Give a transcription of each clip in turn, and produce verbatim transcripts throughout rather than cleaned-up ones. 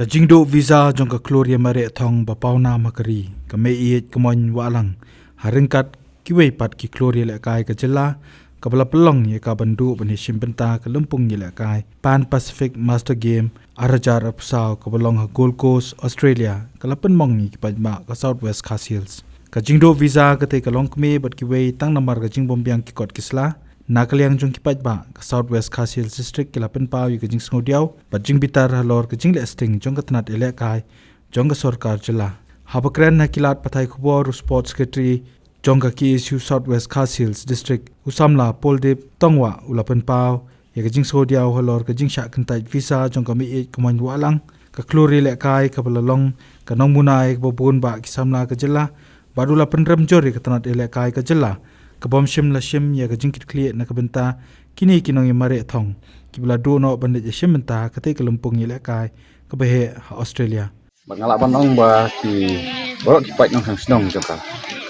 Ka jingduh visa jong ka khlur ïa mareh thong ba pawnam ha ka ri, ka Meiieid Kmoin Wahlang, ha ryngkat kiwei pat ki khlur ïalehkai ka jylla, kaba la pynlong ïa ka ban duh ban ïashim bynta ka lympung ïalehkai Pan Pacific Master Game ar hajar arphew saw kaba long ha Gold Coast, Australia, ka la pynmong ïa ki paidbah ka South West Khasi Hills. Ka jingduh visa katei ka long kmie bad kiwei tang namar ka jingbymbiang ki kot ki sla. Na ka liang jong ki paidbah ka South West Khasi Hills District ki la pynpaw ïa ka jingsngewdiaw bad jingbitar halor ka jingleh sting jong ka tnat ïalehkai jong ka sorkar jylla. Haba kren ha ki lad pathai khubor, u Sports Secretary jong ka K S U South West Khasi Hills District, u samla Poldip Tongwah, u la pynpaw ïa ka jingsngewdiaw halor ka jingshah kyntait visa jong ka Meiieid Kmoin Wahlang, ka khlur ïalehkai kaba la long ka nongmuna ïa kaba bun bah ki samla ka jylla, bad u la pynrem jur ïa ka tnat ïalehkai ka jylla, ka bym shym la shim ïa ka jingkitkhlieh na ka bynta kine ki nongïamareh thong kiba la duh noh ban leit ïashim bynta katei ka lympung ïalehkai kaba heh ha Australia. Ba nga lah ban ong ba ki baroh ki paid nongshong shnong jong ka,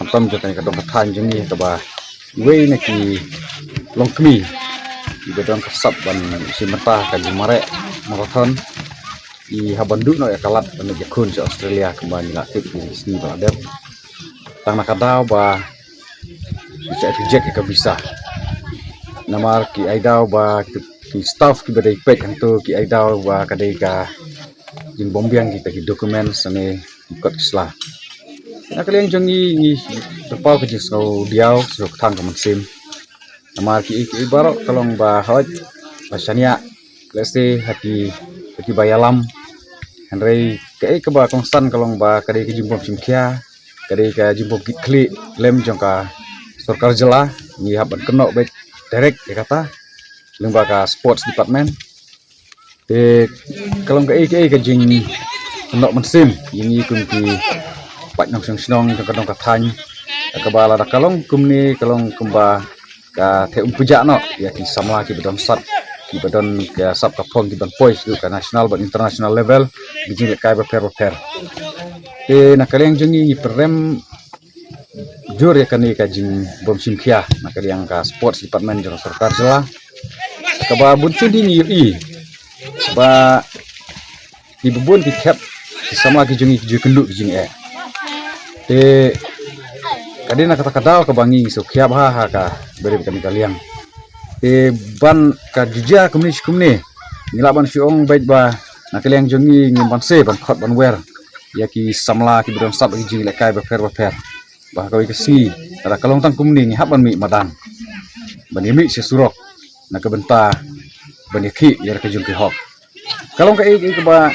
khamtam jong kane ka dong ka thaiñ jong ngi, kaba iwei na ki longkmie kiba don ka sap ban shim bynta ka jingmareh marathon, i hap ban duh noh ïa ka lad ban leit ïakhun sha Australia, kumba ngi la tip ki sngi ba la dep. Tang na ka daw ba ki shah reject ïa ka visa. Namar ki ai daw ba ki, ki staff kiba dei peit hangto ki ai daw ba ka dei ka jingbymbiang kita ki documents ne ki kot ki sla. Na ka liang jong ngi, ngi pynpaw ka jingsngewdiaw, sngewthuh ka mynsiem. Namar ki, ki baroh ka long ba hoi, ba shaniah, lehse ha ki, ha kiba ïalam. Hynrei kaei kaba kongsan ka long ba ka dei ka jingbym shim khia, ka dei ka jingbym kit khlieh lem jong ka sorkar jylla, ngi hap ban kynnoh beit direct ïa kata lyngba ka sports department. Te ka long kaei kaei ka jingkynnoh mynsiem ïa ngi kum ki paid nongshong shnong jong ka dong ka thaiñ, kaba lada ka long kumne ka long kumba ka theh um pynjah noh ïa ki samla kiba don sap, kiba don ka sap ka phong kiban poi sha ka national bad international level, ki jingïalehkai bapher bapher. Te na ka liang jong ngi ngi pynrem jur ïa kane ka jingbym shim khia na ka liang ka sports department jong ka sorkar jylla. Kaba bun sien ngi ïohi ba kiba bun ki khep ki samla ki jong ngi ki ju ïakynduh ki jingeh. Te ka dei na kata ka daw kaba ngi sngewkhia bha ha ka barim kane ka liang. Te ban ka jia kumne shi kumne, ngi lah ban shu ong beit ba na ka liang jong ngi ngim banse ban khot ban wer ïa ki samla kiba don sap ïa ki jingïalehkai bapher bapher. Ba ha kawei ka sngi lada ka long tang kumne ngi hap ban mih madan ban ïamih sha surok na ka bynta ban ïakhih ïa ka jong ki hok. Ka long kaei kaei kaba,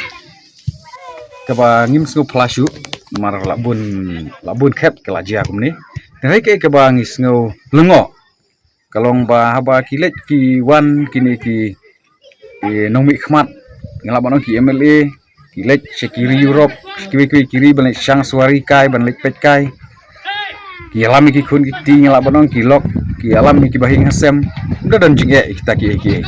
kaba ngim sngew phylla shuh, namar la bun, la bun khep ka la jia kumne. Hynrei kaei kaba ngi sngew lyngngoh ka long ba haba ki leit ki wan kine ki, ki nongmihkhmat, ngi lah ban ong ki M L A, ki leit sha ki ri Europe, sha kiwei kiwei ki ri ban leit shang suwari kai, ban leit peit kai. Ki ïalam ïa ki khun ki kti, ngi lah ban ong ki lok, ki ïalam ïa kiba hiing hasem. Ym da don jingeh ïa kita kiei kiei.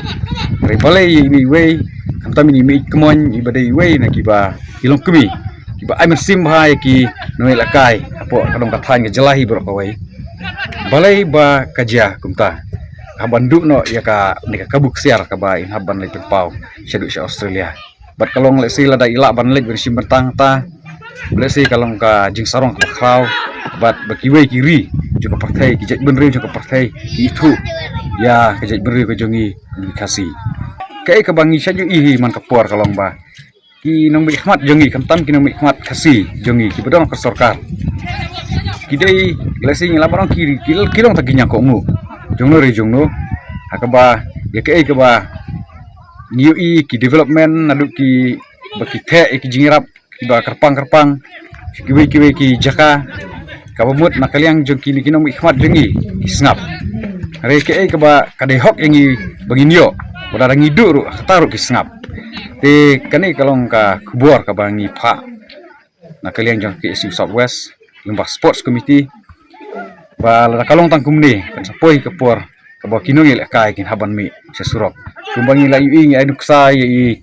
Hynrei balei ïa ine iwei, khamtam ine i Meiieid Kmoin, iba dei iwei na kiba, ki longkmie, kiba ai mynsiem bha ïa ki nongïalehkai hapoh ka dong ka thaiñ ka jylla hi baroh kawei. Balei ba ka jia kumta? Hap ban duh noh ïa kane ka kabu ksiar kaba in hap ban leit pynpaw shaduh sha Australia. Bad ka long lehse lada i lah ban leit ban shim bynta hangta, lehse ka long ka jingsarong kaba khraw. Bad ba kiwei ki ri jong ka pyrthei, ki jaitbynriew jong ka pyrthei ki ithuh ïa ka jaitbynriew ka jong ngi, ki Khasi. Kaei kaba ngi shait ïohi hi man ka por ka long ba ki nongmihkhmat jong ngi, khamtam ki nongmihkhmat Khasi jong ngi kiba don ha ka sorkar, ki dei, lehse ngi lah ban ong ki, ki, ki long tang ki ñiangkohnguh jongno re jongno. Ha kaba ïa kaei kaba ngi ïohi ki development naduh kiba ki theh ïa ki jingïarap kiba kyrpang kyrpang sha kiwei kiwei ki jaka, kaba mut na ka liang jong kine ki nongmihkhmat jong ngi ki sngap. Hynrei kaei kaba ka dei hok ïa ngi ba ngin ïoh, ba lada ngi duh ruh, kata ruh ki sngap. Te kane ka long ka khubor kaba ngi phah na ka liang jong ka K S U South West lyngba Sports Committee, ba lada ka long tang kumne kan sa poi ka por kaba ki nongïalehkai kin hap ban mih sha surok. Kumba ngi la ïohi, ngi ai nuksa ïa i,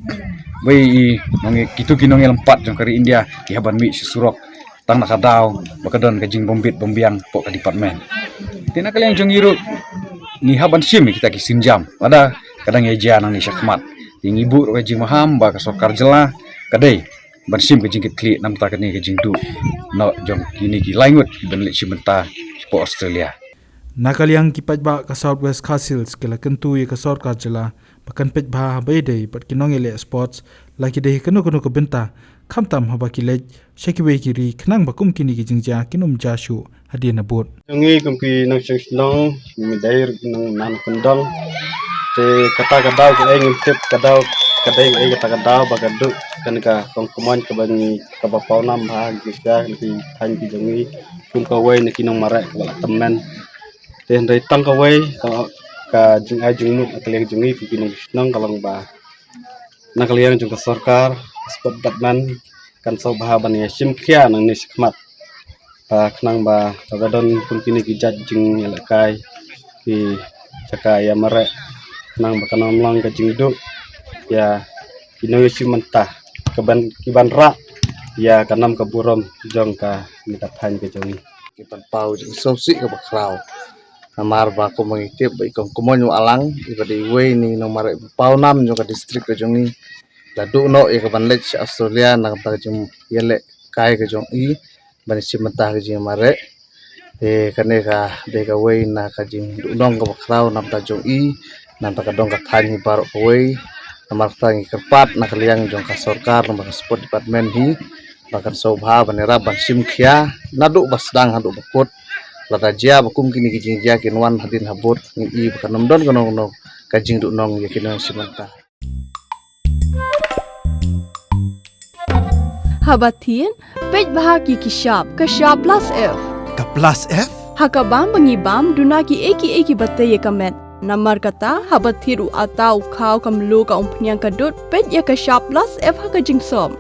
ba i nong, kito ki nongïalympat jong ka ri India ki hap ban mih sha surok tang na ka daw ba ka don ka jingbymbit bymbiang hapoh ka department. Te na ka liang jong ngi ruh ngi hap ban shim ïa kita ki sienjam lada ka dang ïa jia nangne shakhmat. Te ngi buh ruh ka jingmaham ba ka sorkar jylla ka dei ban shim ka jingkitkhlieh namar kane ka jingduh noh jong kine ki lai ngut kiban leit shim bynta shapoh Australia. Na ka liang ki paidbah ka South West Khasi Hills ki la kyntu ïa ka sorkar jylla ba kan peit bha haba ïadei bad ki nongïaleh sports, la ki dei kano kano ka bynta, khamtam haba ki leit sha kiwei ki ri, khnang ba kum kine ki jingjia kin ym jia shuh hadien habud. Jong ngi kum ki nongshong shnong, ngi dei ruh ki nong nan kyndong. Te kata ka daw kaei ngim tip, ka daw ka dei kaei kata ka daw ba ka duh kane ka kong kamon kaba ngi, kaba paw nam bha ngi sha ki thaiñ ki jong ngi, kum kawei na ki nongmareh kaba la tymmen. Te hynrei tang kawei ka, ka jingai jingmut na ka liang jong ngi kum ki nongshong shnong ka long ba na ka liang jong ka sorkar, ka sport department, kan sngewbha ban ïa shim khia nangne shakhmat. Ba khnang ba lada don kum kine ki jait jingïalehkai ki jaka ïa mareh, khnang ba kan ym long ka jingduh ïa ki nongïashim bynta, kaban, kiban rah ïa ka nam ka burom jong kane ka thaiñ ka jong ngi. Kiban paw jingsngewsih kaba khraw. Namar ba kum ba ngi tip ba i kong Kumon Wahlang iba dei iwei na i nongmareh ba paw nam jong ka district ka jong ngi, la duh noh ïa kaban leit sha Australia na ka bynta ka jingïalehkai ka jong i ban shim bynta ka jingmareh. Te kane ka dei kawei na ka jingduhnong kaba khraw namar jong i, namar ka dong ka thaiñ hi baroh kawei. Namar kata ngi kyrpad na ka liang jong ka sorkar, namar ka sport department hi, ba kan sngewbha ban ïarap ban shim khia naduh ba sdang haduh ba kut. Lada jia ba kum kine ki jingjia kin wan hadien habud, ngin i ba kan ym don kano kano ka jingduhnong ïa ki nongshim bynta. Haba thied, peit bha ïa ki shap, ka shap plus F. Ka plus F? Ha ka bam ba ngi bam, duna kiei kiei kiba tei ïa ka met. Namar kata, haba thied u atta, u khaw, ka mluh, ka umphniang, ka dud, peit ïa ka shap plus F ha ka jingsop.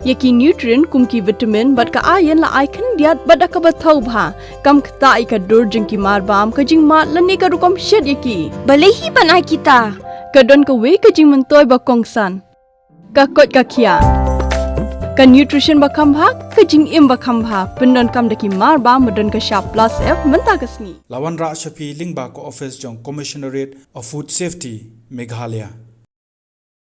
Ïa ki nutrient kum ki vitamin bad ka iron la ai khyndiat bad da kaba thaw bha. Kam ktah ïa ka dur jong ki marbam, ka jingmad lane ka rukom shet ïa ki. Balei hi ban ai kita? Ka don kawei ka jingmyntoi ba kongsan. Ka koit ka khiah. Ka nutrition ba kham bha, ka jingim ba kham bha, pyndonkam da ki marbam ba don ka shap plus F mynta ka sngi. La wanrah sha phi lyngba ka office jong Commissionerate of Food Safety, Meghalaya.